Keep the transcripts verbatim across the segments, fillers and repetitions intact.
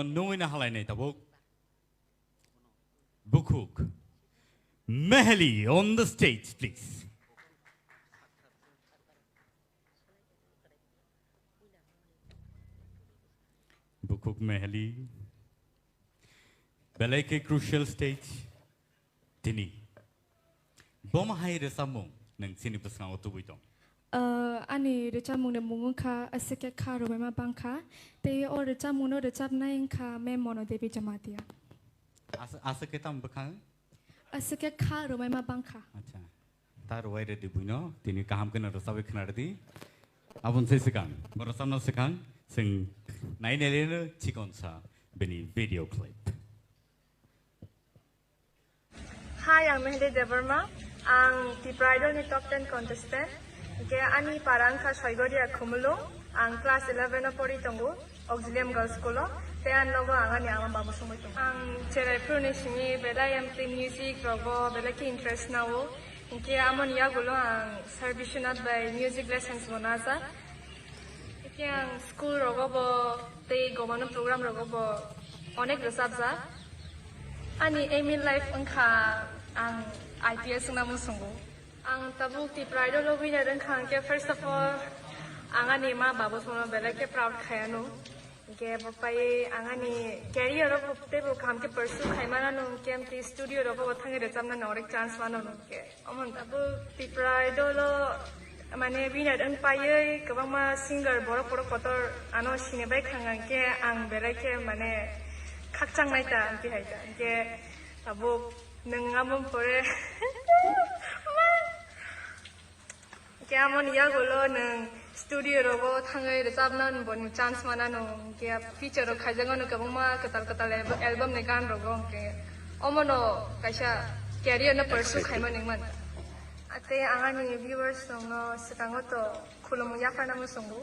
Nungwi na halai nai tabuk. Bukhuk. Meheli on the stage, please. Bukhuk Meheli. Belai khe crucial stage. Tini. Boma hai rwchapmung nwng chini bwskango tubui tong. Ah, ani rwchapmungni mung wngkha Aswk khe kha rwbaima bangkha. Tei o rwchapmungno rwchapnai wngkha Ma'am Mono Devi Jamatia. As-, aswk khe tamo bwkhang? Aswk khe kha rwbaima bangkha. Acha. Ta rwai rwdi buino, tini kaham kheno rwchabwi khna rwdi. Aboni se swkang, bo rwchapna swkang, chwng nai nai leno chikon sa bini video clip. Hi, ang Meheli Debbarma. Ang Tipra Idol ni top ten contestant. Hingke ani para wngkha Soigoria Khumulwng. Ang class eleven o pori tongo, Auxilium Girls School o. Tei ang nogo ang ani ama babo songwi tongo. Ang cherai phuru ni simi belai M T music rogo belai khe interest nao. Hingke amoni yagulo ang Sir Biswanath bai music lessons bo najak. Hingke ang school rogo bo tei gomano program rogo bo onek rwchapjak. Ani aim in life wngkha ang I P S wngna muchungo. Ang tabuk Tipra Idol o winner wngkha hingke first of all ang ani ma babo sono belai khe proud khai ano. Hingke bo pai ang ani career o bo tei bo kaham khe pursue khai mano hingke M T studio rogo bo thangwi rwchapna no onek chance mano hingke. Omo tabuk Tipra Idol o mane winner wng paiwi kwbangma singer borok borok kotor ano sini bai khang ang khe ang belai khe mane khakchang nai ta hingke hai ta hingke tabuk nwng amo pore hingke amoni yagulo nwng studio rogo thangwi rwchapna boni chance mana no hingke future o khaijak ano kwbangma kwtal kwtal album ni gan rogo hingke omono kaisa career no pursue khaima ningman. Tei ang ani viewers rokno swkango to khulumung yapharna muchungo.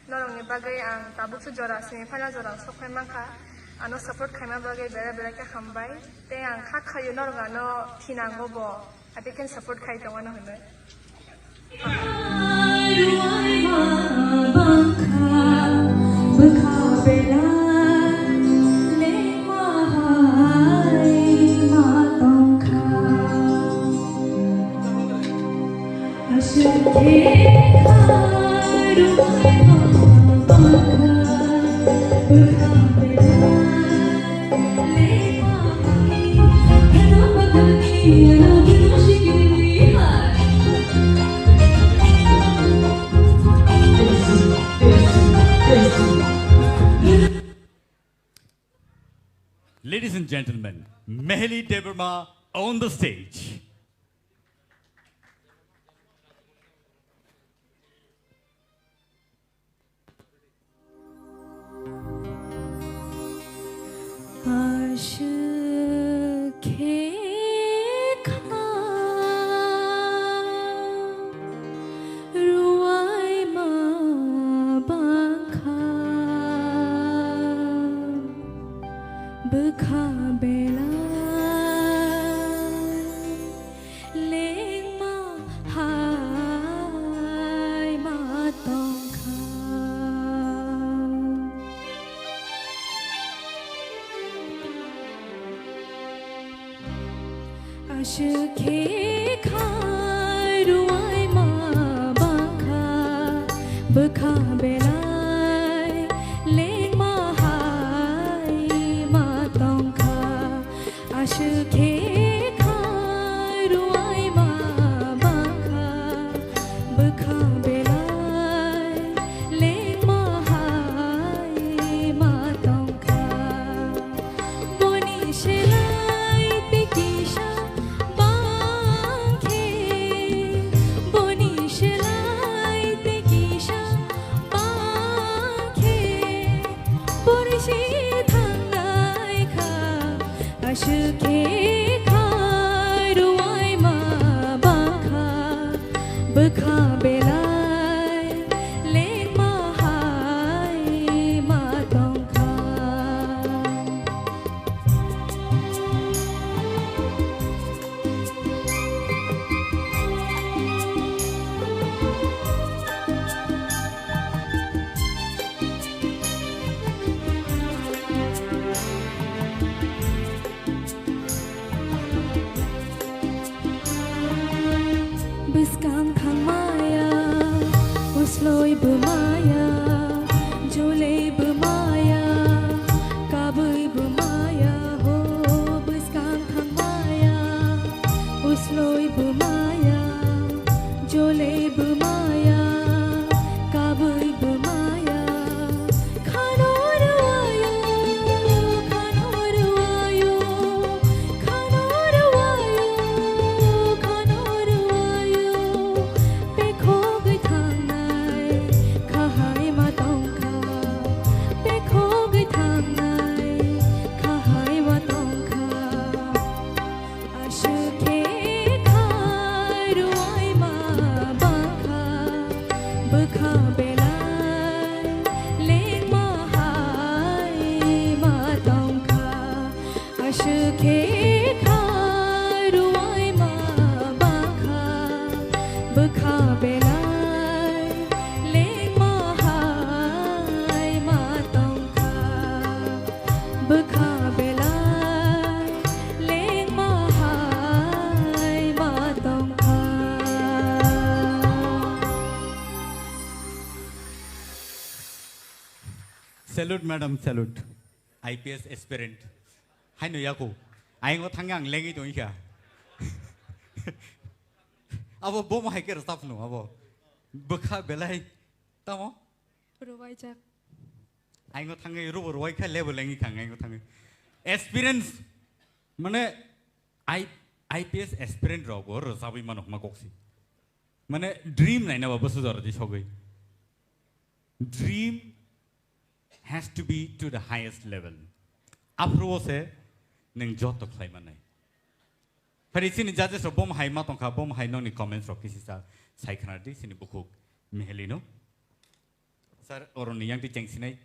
Norokni bagwi ang tabukso jora semi final jora sokphai mankha. Ano support khaima bagwi belai belai khe hambai. Tei ang kha khaio norok ano thinango bo. Ate khe support khai tongmano hwnwi. Ladies and gentlemen, Meheli Debbarma on the stage. Bwkha belai lengma hai ma tongkha. Aswk khe kha ruaima bangkha, bwkha belai lengma hai ma tongkha. Aswk khe kha ruaima bangkha, bwkha belai lengma hai ma tongkha. Boni selai tei kisa bangkhe, boni selai tei kisa bangkhe, borsi thangnai kha. Aswk khe kha ruaima bangkha, bwkha belai lengma hai ma tongkha. Khe kha ruai ma bang kha, bwkha belai lengma hai ma tong kha, bwkha belai lengma hai ma tong kha. Salute, madam, salute. I P S aspirant. Haino yako. Aingo thangya ang lengwi tongikha. Abo bomo hai khe rwchapno abo. Bwkha belai. Tamo? Rwbaijak. Aingo thangwi rubo rwai kha lebo lengwi kha aingo thangwi. Experience mane I, I P S aspirant rok bo rwchabwi mano hma koksi. Mane dream naina ba bwsajora di sogwi. Dream has to be to the highest level. Aphuru o se nwng joto khlai manai. Phari chini judges rok bom hai ma tongkha, bom hai nokni comments rok kisi sa sai khna di chini bukhuk Miheli no. Sir, oroni yang ti cheng sinai.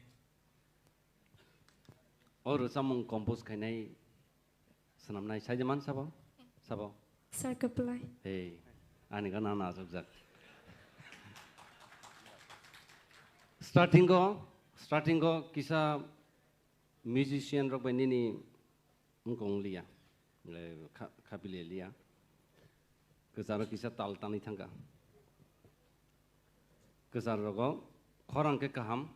O rwchapmung compose khainai swnamnai saide man sabo? Sabo? Sir, kwplai. Hey, ani gana na asukjak. Starting o, starting o kisa musician rok bai nini wngkong liya, eh, kha-, khapile liya. Kwcharo kisa tal tanwi thangkha. Kwchar rogo khorang khe kaham.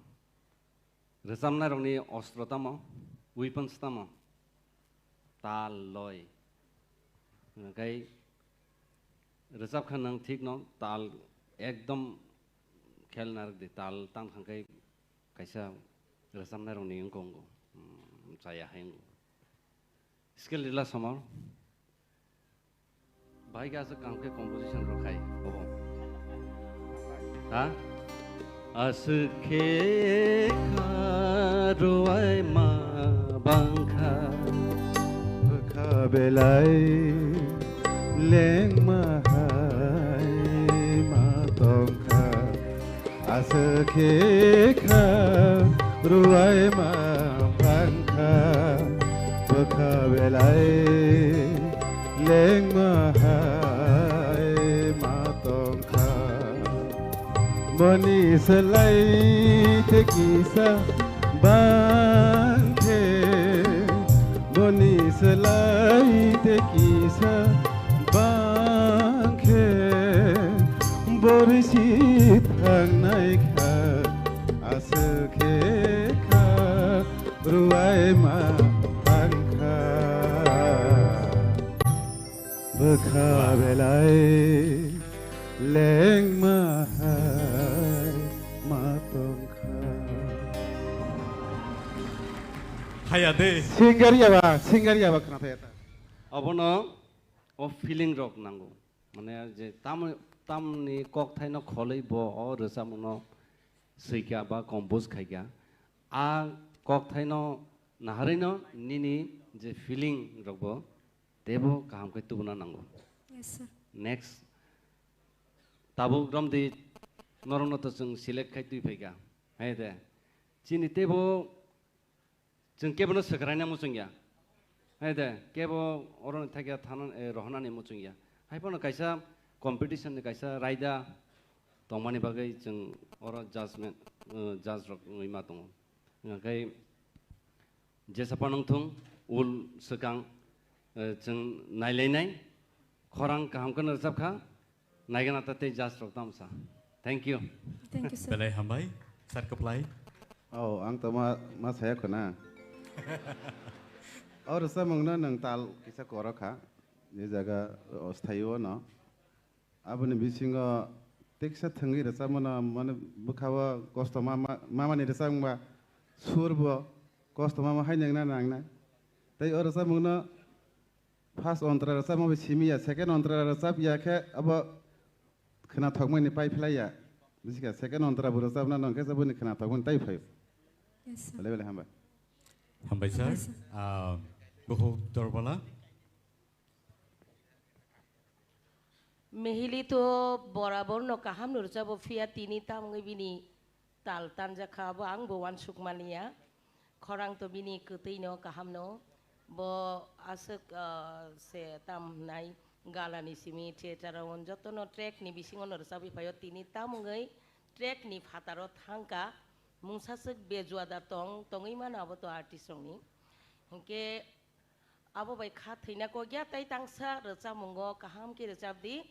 Rwchapnai rokni ostro tamo, weapons tamo? Tal, loi. Hwnkhe rwchap kha nwng thik no, tal ekdom khel narwk di, tal tang thang khe kaisa rwchapnai rokni wngkha wngo. Hmm, chaya hai wngo. Skill rila somor. Bahai khe aswk kaham khe composition rwkhai obo. Ha? Aswk khe kha rwai ma bangkha. Bwkha belai lengma hai ma tongkha. Aswk khe kha rwai ma bangkha, bwkha belai lengma hai ma tongkha. Boni slai te kisa bang khe, boni slai te kisa bang khe, borisi thangnai kha, aswk khe kha rwai ma thang kha. Bwkha belai lengma hai ma tong kha. Haya de. Singer yaba, singer yaba khna thaya ta. Abono o feeling rok nango. Mane je tam, tamni kokthaino kholwi bo o rwchapmungno swikha ba compose khaikha. A kokthaino naharwino nini je feeling rokbo teibo kaham khe tubuna nango. Yes, sir. Next, tabuk romdi norokno to chwng select khai twi phaikha. Hai de. Chini teibo chwng kebono swkraina muchungya. Hai de, kebo oroni thakya thana, eh, rohonani muchungya. Hai phano kaisa competition ni kaisa raida tongmani bagwi chwng oro judgment, eh, judge rok wngwi ma tongo. Hwnkhai jesa phano wngthung, ul swkang, eh, chwng nailainai, khorang kaham kheno rwchapkha, naigana ta tei judge rok tamsa. Thank you. Thank you, sir. Belai hambai, sir kwplai. Oh, ang to ma, ma saya khuna. O rwchapmungno nwng tal kisa korokha, je jaga, o, sthaio no. Aboni bisingo teksa thwngwi rwchapmano, mane bwkhao kosto ma, ma, mamani rwchapmungba sur bo kosto mama hai nangna nangnai. Tei o rwchapmungno first ontra rwchapma bai simi ya, second ontra rwchap ya khe abo khwnathokmani pai phlai ya. Bisi khe second ontra bo rwchapna nang khe boni khwnathokmani tai phaio. Yes, sir. Belai belai hambai. Hambai, sir. Hambai, sir. Ah, bukhuk Dorbala. Mihili to borabor no kaham no rwchabo, phiya tini tamungwi bini tal tanjakha, abo ang bo uansuk maliya. Khorang to bini kwtwi no kaham no. Bo aswk, ah, se tam hwnai galani simi theater o jotono track ni bisingo no rwchapwi phaio, tini tamungwi track ni phataro thangka, mungsaswk bejua da tong, tongwi mano abo to artist rokni. Hinkhe abo bai kha thwina kok ya, tei tangsa rwchapmungo kaham khe rwchap di.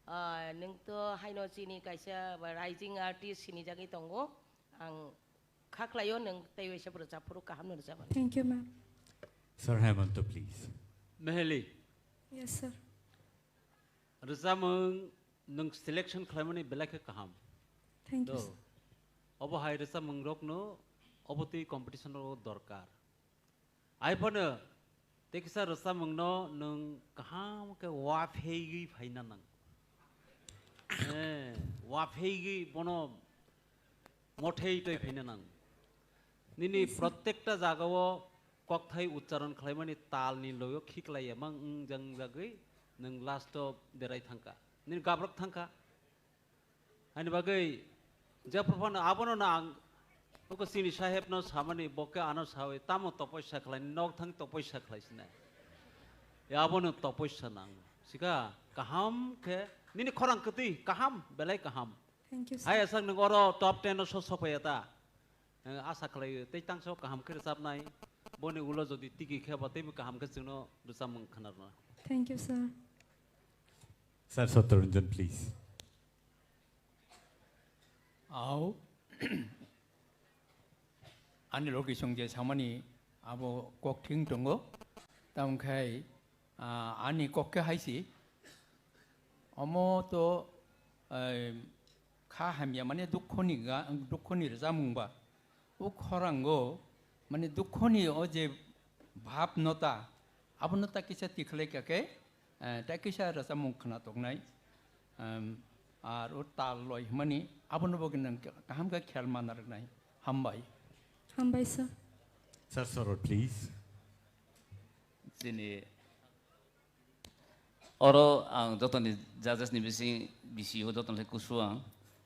Ah, nwng to haino chini kaisa rising artist sinijagwi tongo. Ang kha khlaio, nwng tei waisa rwchap phuru kaham no rwchapmani. Thank you, ma'am. Sir Hemanta, please. Meheli. Yes, sir. Rwchapmung nwng selection khlaimani belai khe kaham. Thank you, Do. sir. Obo hai rwchapmung rokno obo twi competition rok dorkar. Ai phano tei kisa rwchapmung no nwng kaham khe wapheigwi phaina nang. Eh, wapheigwi bono mothei tei phaina nang. Nini Yes, sir. Prottekta jagao kokthai uchcharon khlaimani talni loyo khiklai emang wng jang jagwi nwng last o derai thangkha. Nini gabrok thangkha. Ani bagwi jephru phano abono na ang uko chini saheb no samani, bo khe ano sawi tamo topoisa khlai, nok thang topoisa khlai sinai. Ya abono topoisa nang. Sika kaham khe nini khorang kwtwi kaham, belai kaham. Thank you, sir. Hai aswk nwng oro top ten o so sokphaiya ta. Eh, asa khlai tei tangso kaham khe rwchapnai. Boni ulo jodi tiki khe ba teibo kaham khe chwngno rwchapmung khwnarwna. Thank you, sir. Sir Satyaranjan, please. Au. Ani logi song je samani abo kok thing tongo. Tamo khai, ah, ani kok khe haisi. Omo to, eh, kha hamya mane dukho ni ga, dukho ni rwchapmung ba. O khorango mane dukho ni o je bhab no ta, abo no ta kisa tikhlai kha khe, eh, ta kisa rwchapmung khna tongnai. Em, ar o tal loi hwnmani abono bo gwnang kaham khe khel mana rwnai. Hambai. Hambai, sir. Sir Sorot, please. Chini oro ang jotoni judges ni bising, bisi o jotoni kusu ang.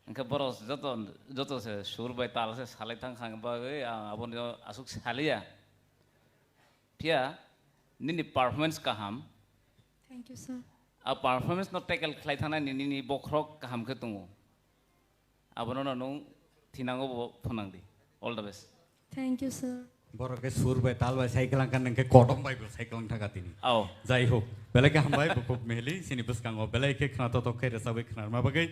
Hwnkhe borok joto, joto se sur bai tal se salai thang kha bagwi ang aboni aswk saliya. Phiya nini performance kaham. Thank you, sir. A performance no tackle khlai thangna nini, nini bokhorok kaham khe tongo. Abono no nwng thinango bo phwnang di. All the best. Thank you, sir. Borok khe sur bai tal bai cycle ang kan nang khe kodom bai bo cycle ang thaka tini. Ao. Jai hok, belai khe hambai bo kok mehli sini bwskango belai khe khna totok khe rwchapwi khna rwma bagwi.